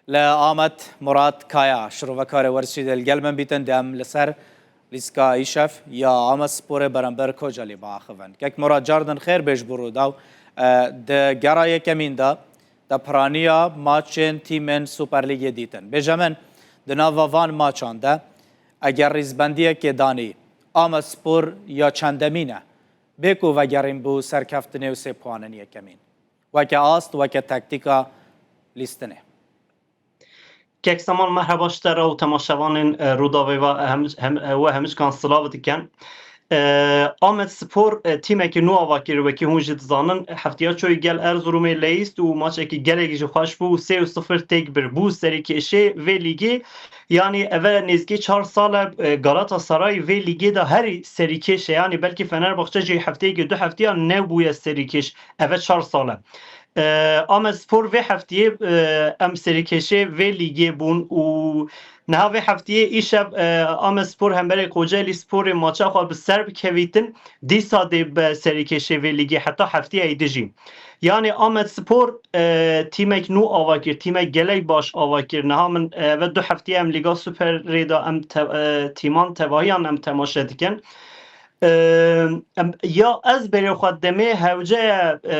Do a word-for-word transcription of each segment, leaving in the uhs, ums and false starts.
Li Amed Murat Kaya, şirovekarê wersî de li gel min bîtin, dem li ser lîska îşev ya Amed Sporê beramber Kocaelî biaxivin. Kek Murat, cardin xêr bêj bo Rûdaw. E, di gera yekemîn de, de piraniya maçên tîmên Super Lîgê dîtin. Bêje min, di nava van maçan de, eger rîzbendiyekê danî, Amed Spor ya çendemîn e? Bê ku vegerîn bo serkeftinê û sê puanên yekemîn. Weke ast, weke taktîka lîstinê. Kek Semal, merheba ji te re û temaşevanên, e, Rûdawê ve hem, hem, e, we hemiçkan silav dikin. E, Amed Spor, e, tîmekî nû ava kir, wekî hûn jî dizanin. Heftiya çoyî gel Erzurumê leyîst û maçekî gelekî jî xweş bû û sê û sifir têk bir. Bû serîkêşê vê lîgê. Yanî eve nêzîkî çar sal e, e, Galatasaray vê lîgê de herî serîkêş e. Yanî belkî Fenerbahçe jî hefteyekê du heftiya nebûye serîkêş. Eve çar sal e. E, Amed Spor vê heftiyê, e, em serîkêşê vê lîgê bûn û niha vê heftiyê îşev, e, Amed Spor hemberê Kocaelî Sporê maça xwe bi ser bikevîtin, dîsa dê be serîkêşê vê lîgê heta heftiyayê dijî. Yanî Amed Spor, e, tîmek nû ava kir, tîmek gelek baş ava kir. Niha min, e, ve du heftiyê em Lîga Superê de em te-, e, tîman tevahiyan em temaşe dikin. E, em, ya ez berê xwe demê hewce ye, e,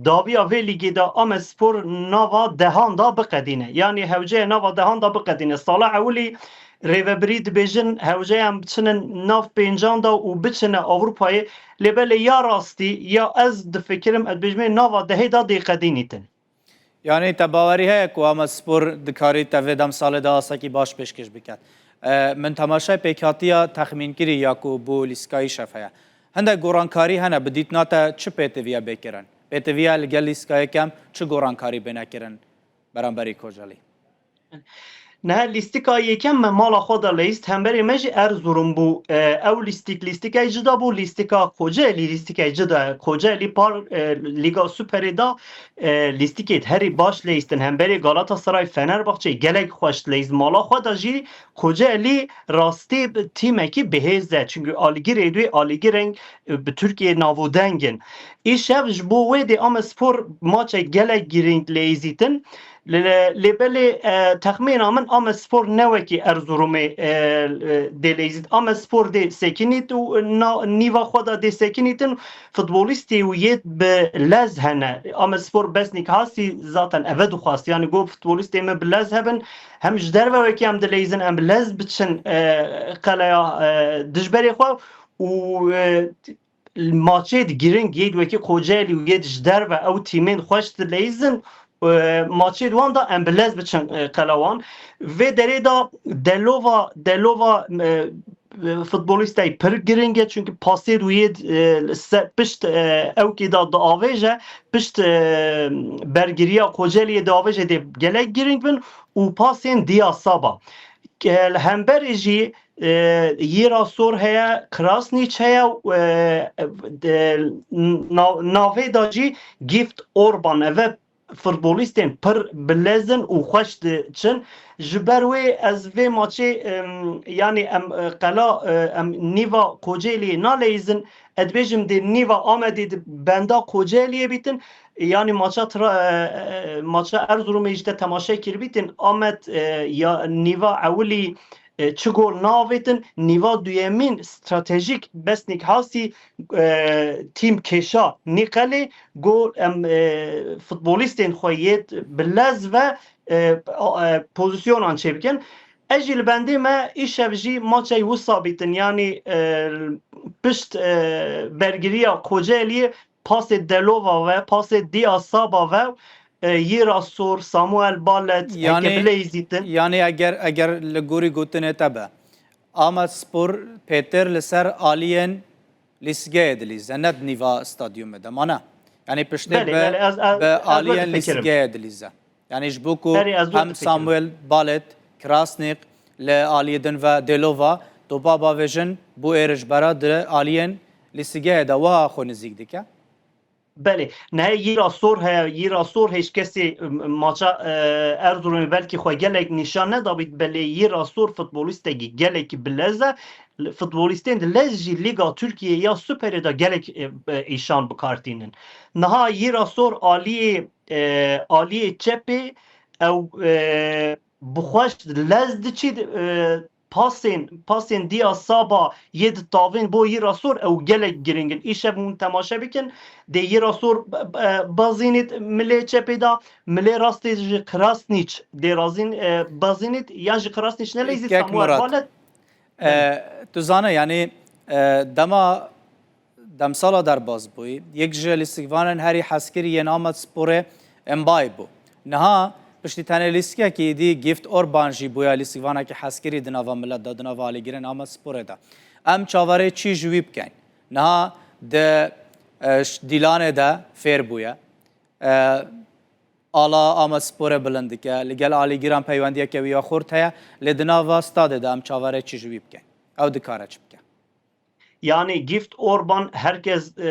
dawiya vê lîgê de Amed Spor nava dehan da biqedîne. Yanî hewce ye nava dehan da biqedîne. Sala ewilî rêvebirî dibêjin hewce ye em biçinin nav pêncan da û biçine Ewropayê. Lê belê ya rastî, ya ez difikirim, ez dibêjimê nava dehê da dê qedînîtin. Yanî te bawerî heye ku Amed Spor dikarî te vê demsalê de asekî baş pêşkêş biket? E, min temaşay pêkhatiya texmînkirî ya ku bo lîska îşev heye. Hindek gorankarî hene, bi dîtina te çi pêtiviye bê kirin? Pêtiviye li gel lîska yekem çi gorankarî bêne kirin beramberî Kocaelî? Niha lîstika yekem me mala xwe de leyîst, hemberê me jî Erzurum bû. E, ew lîstik, lîstikek cida bû, lîstika Kocaelî, lîstikek cida ye. Kocaelî par, e, Lîga Superê da, e, lîstikê herî baş leyîstin. Hemberê Galatasaray, Fenerbahçe gelek xweş leyîst. Mala xwe de jî Kocaelî rastî bi tîmekî bihêz e. Çünkü alîgirê wê alîgirên, e, bi Tirkiyê navodeng in. Îşev ji bo wê dê Amespor maçek gelek girîng leyîzîtin. Lê, lê belê, e, texmîna min Amespor ne wekî Erzurumê, e, e, dê leyzît. Amespor dê sekinît û na-, nîva xwe de dê sekinîtin. Futbolîstê û yê bi lez hene. Amespor Besnik Hasî zaten eve dixwast. Yani got futbolîstê me bi lez hebin. Hem ji derve wekî em dileyzin, em bi lez biçin, e, qeleya, e, dijberê xwe û, e, maçê di giring yê wekî Kocaelî û yê di ji derve ew tîmên xweş dileyzin, e, maçê di wan de em bi lez biçin, e, qela wan. Vê derê de delova, delova, e, e, futbolîstey pir giring e, çünkü pasê di wê, e, se-, pişt, e, ewkê de diavêje, pişt, e, bergiriya Kocaeliyê diavêje dê gelek giring bin û pasên diya saba. E, li hemberê jî, e, Yêra Sor heye, Krasnîç heye, e, de, na-, navê de jî Gift Orban. Eve futbolîstên pir bilez in û xweş diçin. Ji ber wê ez vê maçê, em, yanî em, e, qela, e, em nîva Kocaeliyê naleyzin. Ez dibêjim dê nîva Amedê di benda Kocaeliyê bîtin. Yanî maça tra-, e, e, maça Erzurumê jî te temaşe kiribîtin. Amed, e, ya nîva ewilî, e, çi gol navêtin, nîva duyemîn stratejîk Besnik Hasî, e, tîm kêşa nîqelê, got em, e, futbolîstên xwe yêt bi lez ve, e, a-, e, pozîsyonan çêbikin. Ez jî li bendê me îşev jî maçey wisa bîtin, yanî, e, pişt, e, bergiriya Kocaeliyê pasê Delova ve, pasê Dia Saba ve, e, Yira Sor, Samuel Balet, heke Yanî, bileyzîtin. Yanî eger, eger li gorî gotinê te be, Ama Spor pêtir li ser aliyên lîsgeyê dilîze, ne di nîva stadyumê de, ma ne? Yanî piştê Belê, bi, belê, ez, ez, bi ez wê aliyên difikirim. Lîsgeyê dilîze. Yanî ji bo ku Erê, ez wê hem difikirim. Samuel Balet, Krasnik, li aliyê din ve Delova, topa bavêjin bo êrişbera di aliyên lîsgeyê de wiha xwe nizîk dike. Belê, ne Yira Sor heye, Yira Sor hêj kesê, m-, maça, e, Erzurumê belkî xwe gelek nîşan nedabît, belê Yira Sor futbolîstekî gelekî bilez e. Futbolîstên di lez jî Lîga Tirkiyê ya Superê de gelek, e, e, îşan bi kar tînin. Niha Yira Sor aliyê, e, aliyê çepê, ew e, bi xweş lez diçî e, pasên pasên diya saba yê ditavên bo yî rasor ew gelek giring in. Îşev hûn temaşe bikin, dê yî rasor e, bazînît milê çepê da, milê rastê ji Krasnîç dê razîn e, bazînît yan ji Krasnîç neleyzî Kek Samuel Murat. Balet. E, tu zane, yanî e, dema demsala derbas bûyî, yek ji lîstikvanên herî heskirî yên Amedsporê Mbaye bû. Niha piştî tenê lîstikekî dî Gift Orban jî bûye lîstikvanekî heskirî di nava milet de, di nava alîgirên Amedsporê de. Em çaverê çî ji wî bikeyn? Niha di e, ş- dîlanê de fêr bûye. E, ala Amedsporê bilind dike. Li gel alîgiran peywendiyeke wî ya xurt heye. Lê di nava stadê de em çaverê çî ji wî bikeyn? Ew dikare çi bike? Yani Gift Orban herkes e,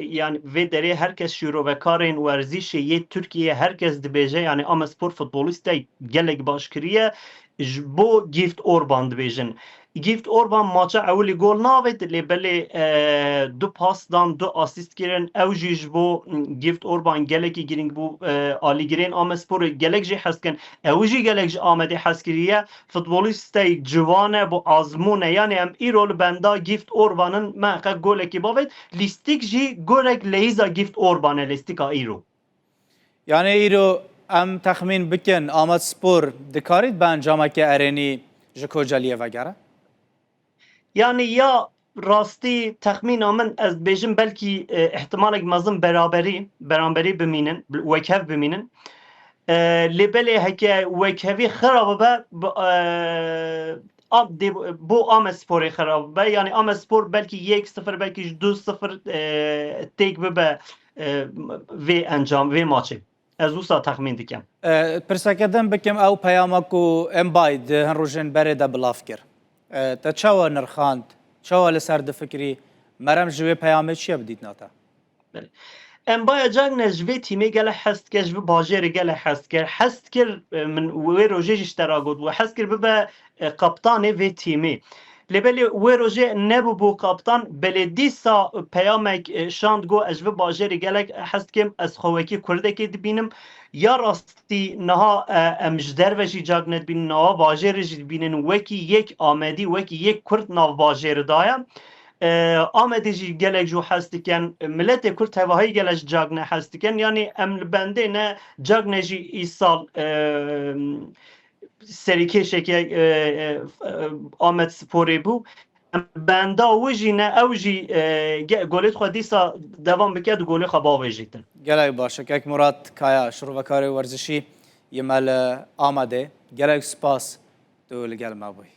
yani vê derê herkes şîrovekarên werzîşê yê Tirkiyeyê herkes dibêje yani Amedspor futbolîstey gelek baş kiriye. Ji bo Gift Orban dibêjin. Gift Orban maça ewilî gol navêt lê belê e, du pas dan, du asîst kirin. Ew jî ji bo Gift Orban gelekî girîng bû. E, alîgirên Amedsporê gelek jî hez dikin. Ew jî gelek ji Amedê hez kiriye. Futbolîstey ciwan e, bi azmûn e. Yanî em îro li benda Gift Orban in, me qe golekî bavêt. Lîstik jî gorek leyîza Gift Orban e, lîstika îro. Yanî îro em texmîn bikin, Amedspor dikarît bi encameke erênî ji Koceliyê vegere? Yanî ya rastî texmîna min ez dibêjim belkî e, ihtimalek mezin beraberî, beramberî bimînin, wekhev bimînin. E, lê belê heke wekhevî xira bibe, bi, e, am, dê, bo Amedsporê xira bibe. Yanî Amedspor belkî yek sifir, belkî ji du sifir e, têk bibe e, vê encam, vê maçê. Ez wisa texmîn dikim. E, pirseke din bikim, ew peyama ku Mbaye di hin rojên berê de bilav kir. E, te çawa nirxand? Çawa li ser difikirî? Merem ji wê peyamê çi ye bi dîtina te? Belê. Mbaye Cagne ji vê tîmê gelek hez dike, ji vê bajêrê gelek hez dike. Hez dikir, e, min wê rojê jî ji te re got, wê hez kir bibe e, kaptanê vê tîmê. Lê belê wê rojê nebûbû kaptan, belê dîsa peyamek e, şand, got, ez ji vê bajêrê gelek hez dikim, ez xwe wekî Kurdekê dibînim. Ya rastî niha e, em ji derve jî Cagne dibînin, nava bajêrê jî dibînin, wekî yek Amedî, wekî yek Kurd nav bajêrê de ye. E, Amedê jî gelek ji hez dikin, miletê Kurd tevahî gelek ji Cagne hez dikin. Yanî em li bendê ne, Cagne jî îsal e, serîkêşeke e, e, e, Amedsporê bû. Em benda wî jî ne, ew jî e, ge- golê xwe dîsa devam bike, di golê xwe bavêjîtin. Gelek baş e. Kek Murat Kaya, şirovekarê werzişî yê me li Amedê. Gelek spas tu li gel me bûyî.